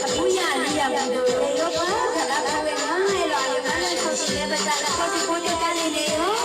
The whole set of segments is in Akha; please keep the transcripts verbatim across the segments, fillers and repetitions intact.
Aqbur yaq li yaq guq deuq nae yawr par taqlar kar ghae ngar aer lawq, aqyawf ngar laer shawr tiq laer baqda lafkhoer tiqpov tae kar le le-awr.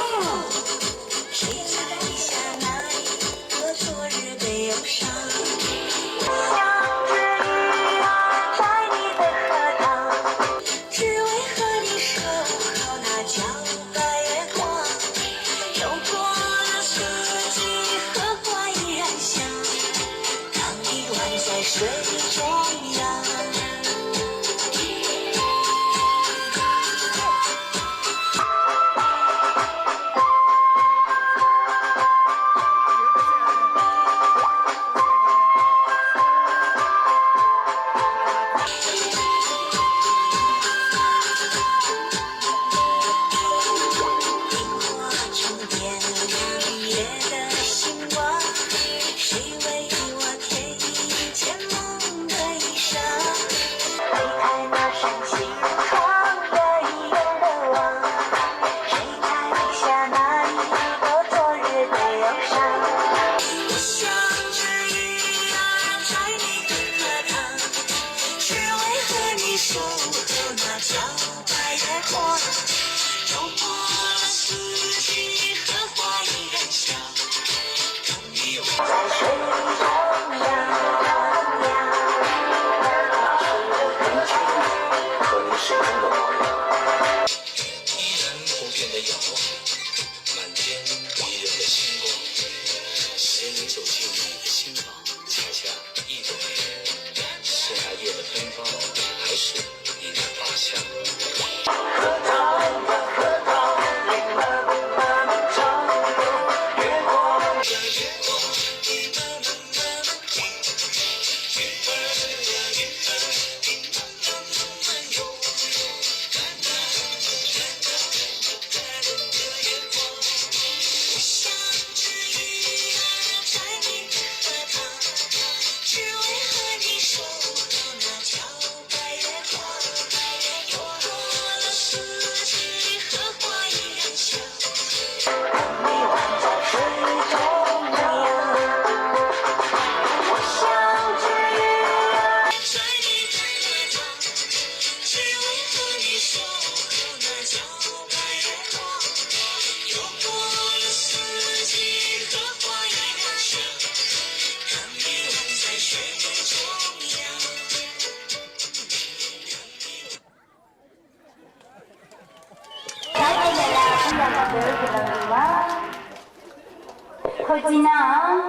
Heucif nar-aq,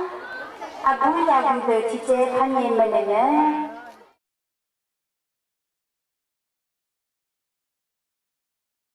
aqbur yaq guq deuq tiqcaev par nyae maeqnaeq mae.